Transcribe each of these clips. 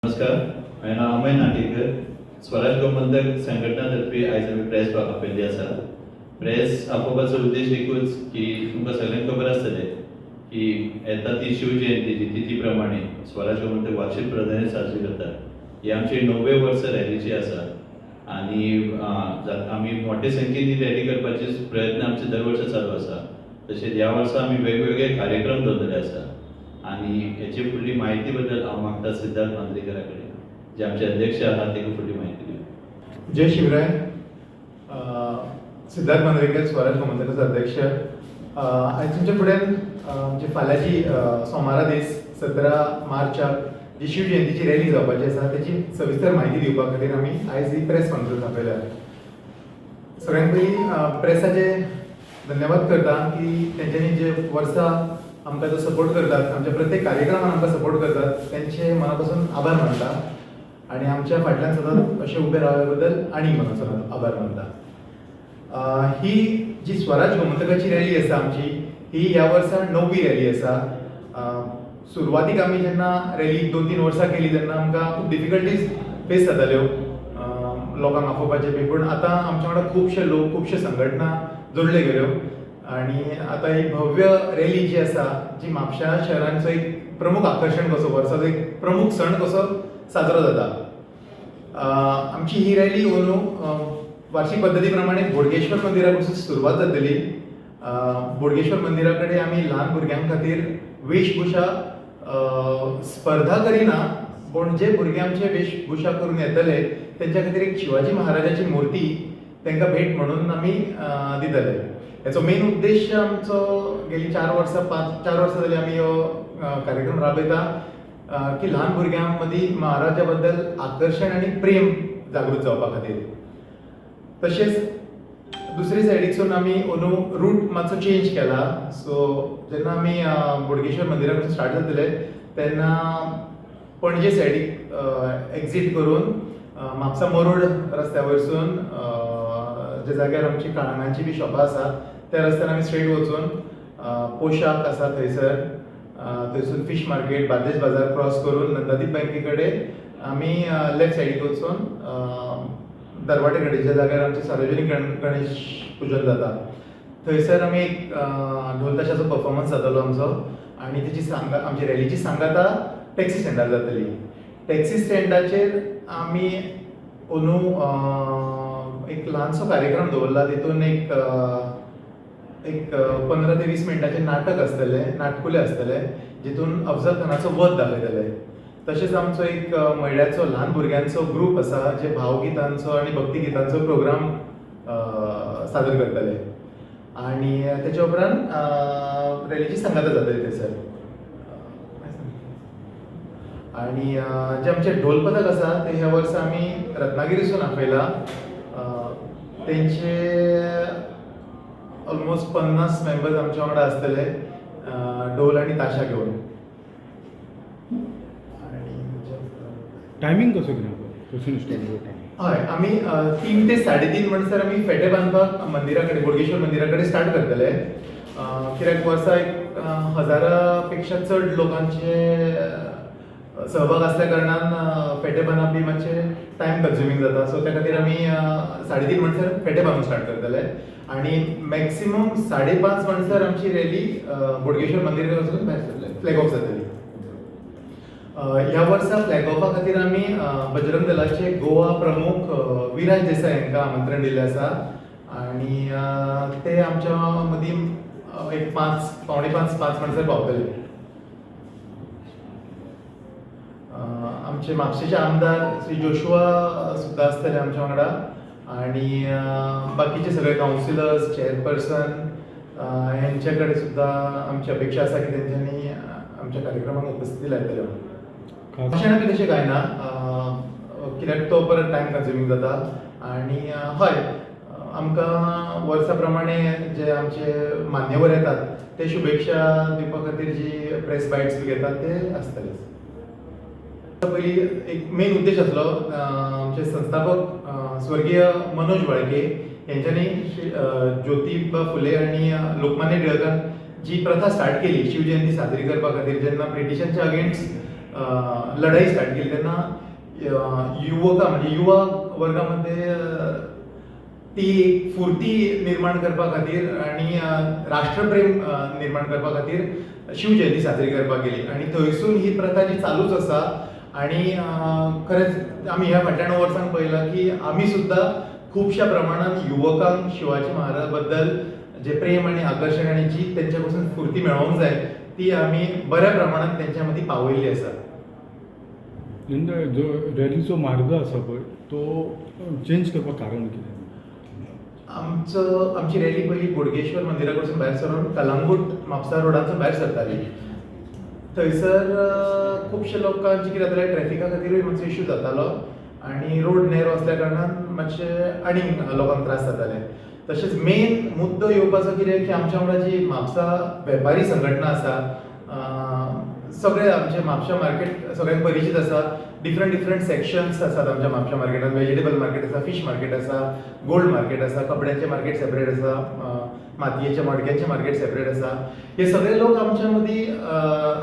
नमस्कार, म्हाजें नांव अमय नाटेकर. स्वराज गोमंतक संघटना तर्फे आयज आमी प्रेस आपयल्ली आसा. प्रेस आपोवपाचो उद्देश एकूच की तुमकां सगळ्यांक खबर आसतलें की येता ती शिवजयंतीची तिथी प्रमाणे स्वराज गोमंतक वार्षिक प्रधान्य साजरी करता. ही आमची णव्वे वर्स रॅलीची आसा आनी आमी मोठे संख्येन ही रॅली करपाचे प्रयत्न आमचे दर वर्सा चालू आसा. तशेंच ह्या वर्सा आमी वेगवेगळे कार्यक्रम दवरलेले आसा आनी हेची फुडली म्हायती बद्दल हांव मागता सिद्धार्थ मांद्रेकरा कडेन, जे आमचे अध्यक्ष आहात, तेका फुडली म्हायती दिवं. जय शिवराय. सिद्धार्थ मांद्रेकर, स्वराज गोमंतकाचो अध्यक्ष. आयज तुमच्या फुड्यान आमची फाल्यांची सोमारा दीस 17 मार्चाक जी शिवजयंतीची रॅली जावपाची आसा, तेची सविस्तर म्हायती दिवपा खातीर आमी आयज ही प्रेस कॉन्फरन्स आपयल्या. सगळ्यांत पयलीं प्रेसाचे धन्यवाद करता की तेंच्यांनी जे वर्सा आमकां जो सपोर्ट करतात, आमच्या प्रत्येक कार्यक्रमान आमकां सपोर्ट करतात, तेंचे मना पासून आभार मानता आणि आमच्या फाटल्यान सतत अशे उबे रावल्या बद्दल आनी मनासून आभार मानता. ही जी स्वराज गोमंतकाची रॅली आसा आमची, ही ह्या वर्सा णव्वी रॅली आसा. सुरवातीक आमी जेन्ना रॅली 2-3 वर्सां केली तेन्ना आमकां खूब डिफिकल्टीज फेस जाताल्यो लोकांक आपोवपाचे बी, पूण आतां आमच्या वांगडा खुबशे लोक, खुबशे संघटना जोडले गेल्यो आणि आतां ही भव्य रॅली जी आसा, जी म्हापश्या शहरांचो एक प्रमुख आकर्शण कसो, वर्साचो एक प्रमुख सण कसो साजरो जाता. आमची ही रॅली अंदू वार्षिक पद्दती प्रमाणे बोडगेश्वर मंदिरा कडसून सुरवात जातली. बोडगेश्वर मंदिरा कडेन आमी ल्हान भुरग्यां खातीर वेशभूषा स्पर्धा करिना, पूण जे भुरगे आमचे वेशभूषा करून येतले तेंच्या खातीर एक शिवाजी महाराजाची मूर्ती तांकां भेट म्हणून आमी दितले. हेचो मेन उद्देश आमचो, गेली 4 वर्सां, 5, 4 वर्सां जाली आमी हो कार्यक्रम राबयता, की ल्हान भुरग्यां मदीं महाराजा बद्दल आकर्शण आनी प्रेम जागृत जावपा खातीर. तशेंच दुसरे सायडीकसून आमी अंदू रूट मातसो चेंज केला. सो जेन्ना आमी बोडगेश्वर मंदिरा कडसून स्टार्ट जातले तेन्ना पणजे सायडीक एक्झीट करून म्हापसा मरोड रस्त्या वयरसून, ज्या जाग्यार आमची काळंगांची बी शॉपां आसा, त्या रस्त्यान आमी स्ट्रेट वचून पोशाक आसा थंयसर, थंयसून फीश मार्केट, बार्देस बाजार क्रॉस करून नंदादीप बँके कडेन आमी लेफ्ट सायडीक वचून दरवाटे कडेच्या जाग्यार आमचें सार्वजनीक गणेश पुजन जाता, थंयसर आमी एक ढोल ताशाचो परफॉर्मन्स जातलो आमचो आनी तेची सांगा आमची रॅलीची सांगाता टॅक्सी स्टँडार जातली. टॅक्सी स्टँडाचेर आमी अंदू एक ल्हानसो कार्यक्रम दवरला. तितून एक एक 15 ते 20 मिनटाचें नाटक आसतलें, नाटकुलें आसतलें, जितून अफजल खानाचो वध दाखयतले. तशेंच आमचो एक मयड्याचो ल्हान भुरग्यांचो ग्रूप आसा, जे भावगितांचो आनी भक्तिगितांचो प्रोग्राम सादर करतले आनी तेच्या उपरांत रॅलीची सांगाता जातली थंयसर. आणि जे आमचे ढोल पथक आसा ते ह्या वर्सा आमी रत्नागिरीसून आपयला. तेंचे ऑलमोस्ट 50 मेंबर्स आमच्या वांगडा आसतले ढोल आनी ताशा घेवन आणि टायमींग कसो कितें कसून स्टार्ट जाता? हय, आमी 3 ते 3:30 म्हणसर आमी फेटे बांदपाक मंदिरा कडेन, बोडगेश्वर मंदिरा कडेन स्टार्ट करतले, कित्याक वर्सा एक हजारा पेक्षा चड लोकांचे सहभाग असल्या कारणान फेटे बांदप बी मातशें टायम कन्ज्युमींग जाता. सो त्या खातीर आमी 3:30 म्हणसर फेटे बांदून स्टार्ट करतले आणि मॅक्सिमम 5:30 म्हणसर आमची रॅली बोडगेश्वर मंदिरा वचून भायर सरतले, फ्लॅग ऑफ जातली. ह्या वर्सा फ्लॅग ऑफा खातीर आमी बजरंग दलाचे गोवा प्रमुख विराज देसाय हांकां आमंत्रण दिल्लें आसा आनी ते आमच्या मदीं एक 5, 4:45, 5 म्हणसर पावतले. आमचे म्हापशेचे आमदार श्री जोशुआ सुद्दां आसतले आमच्या वांगडा आनी बाकीचे सगळे कावन्सिलर्स, चेअरपर्सन हेंचे कडेन सुद्दां आमची अपेक्षा आसा की तेंच्यांनी आमच्या कार्यक्रमाक उपस्थिती लायतले म्हणून. खास भाशणां बी तशें कांय ना, कित्याक तो परत टायम कन्ज्युमींग जाता. आनी हय, आमकां वर्सा प्रमाणे जे आमचे मान्यवर येतात ते शुभेच्छा दिवपा खातीर जी प्रेस बायट्स बी घेतात ते आसतलेच. पयलीं एक मेन उद्देश आसलो, आमचे संस्थापक स्वर्गीय मनोज वाळके हेंच्यांनी ज्योतिबा फुले आनी लोकमान्य टिळकान जी प्रथा स्टार्ट केली शिवजयंती साजरी करपा खातीर, जेन्ना ब्रिटिशांच्या अगेन्स्ट लढाई स्टार्ट केली तेन्ना युवका म्हणजे युवा वर्गामध्ये ती एक फुर्ती निर्माण करपा खातीर आनी राष्ट्रप्रेम निर्माण करपा खातीर शिवजयंती साजरी करपाक गेली आनी थंयसून ही प्रथा जी चालूच आसा. आनी खरेंच आमी ह्या फाटल्या 9 वर्सांक पळयलां की आमी सुद्दां खुबश्या प्रमाणान युवकांक शिवाजी महाराजा बद्दल जे प्रेम आनी आकर्शण आनी जी तेंच्या पासून स्फुर्ती मेळोवंक जाय ती आमी बऱ्या प्रमाणान तेंच्या मदीं पावयल्ली आसा. जो रॅलीचो मार्ग आसा पळय तो चेंज करपाक कारण कितें? आमचो आमची रॅली पयली बोडगेश्वर मंदिरा कडसून भायर सरून कलांगूट म्हापसा रोडांसून भायर सरताली. थंयसर खुबशे लोकांचे कितें जातालें, ट्रॅफिका खातीरूय मातसो इश्यू जातालो आनी रोड नॅरो आसल्या कारणान मातशे आनीक लोकांक त्रास जाताले. तशेंच मेन मुद्दो येवपाचो कितें की आमच्या वांगडा जी म्हापसा वेपारी संघटना आसा, सगळे आमचे म्हापशा मार्केट सगळ्यांक परिचीत आसा. डिफरंट डिफरंट सेक्शन्स आसात आमच्या म्हापशा मार्केटान. वेजिटेबल मार्केट आसा, फीश मार्केट आसा, गोल्ड मार्केट आसा, कपड्यांचें मार्केट सेपरेट आसा, मातयेचें मडक्यांचें मार्केट सेपरेट आसा. हे सगळे लोक आमच्या मदीं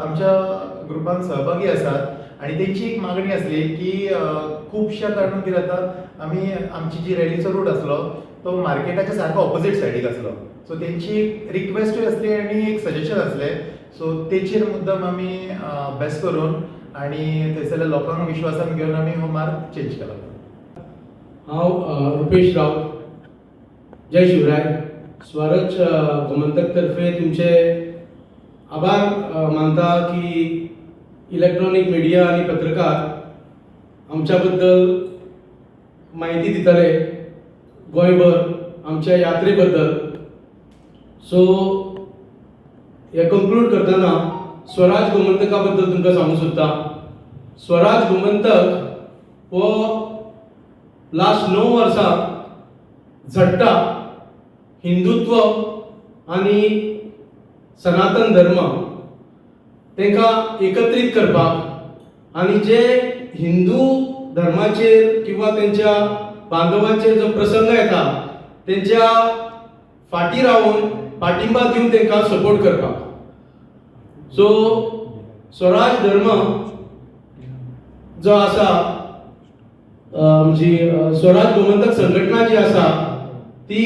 आमच्या ग्रुपान सहभागी आसात आनी तेंची एक मागणी आसली की खुबश्या कारणान कितें जाता, आमी आमची जी रॅलीचो रूट आसलो तो मार्केटाच्या सारको ऑपोजीट सायडीक आसलो. सो तेंची एक रिक्वेस्टूय आसली आनी एक सजेशन आसलें. सो तेचेर मुद्दम आमी अभ्यास करून आनी थंयसरल्या लोकांक विश्वासान घेवन आमी हो मार्ग चेंज केला. हांव रुपेश राऊत, जय शिवराय. स्वराज गोमंतक तर्फे तुमचे आभार मानता की इलेक्ट्रॉनिक मिडिया आनी पत्रकार आमच्या बद्दल म्हायती दितले गोंयभर आमच्या यात्रे बद्दल. सो हे कंक्लूड करतना स्वराज गोमंतका बद्दल तुमकां सांगूंक सोदता. स्वराज गोमंतक हो लास्ट 9 वर्सां झडटा हिंदुत्व आनी सनातन धर्म तांकां एकत्रीत करपाक आनी जे हिंदू धर्माचेर किंवा तेंच्या बांधवांचेर जो प्रसंग येता तेंच्या फाटी रावन पाठिंबा दिवन तांकां सपोर्ट करपाक. सो स्वराज धर्म जो आसा, आमची स्वराज गोमंतक संघटना जी आसा ती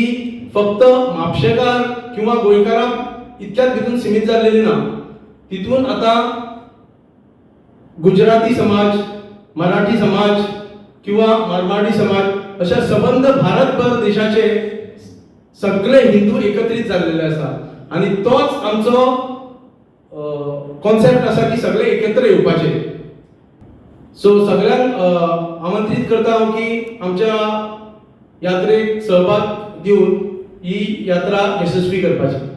फक्त म्हापशेकार किंवा गोंयकारां इतल्याच भितून सिमीत जाल्लेली ना. तितून आतां गुजराती समाज, मराठी समाज किंवा मारवाडी समाज अशा सबंद भारतभर देशाचे सगळे हिंदू एकत्रीत जाल्लेले आसा आनी तोच आमचो कॉन्सेप्ट आसा की सगळे एकत्र येवपाचे. सो सगळ्यांक आमंत्रीत करता हांव की आमच्या यात्रेक सहभाग दिवन ही यात्रा यशस्वी करपाची.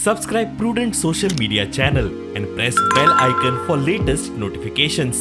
Subscribe Prudent Social Media channel and press bell icon for latest notifications.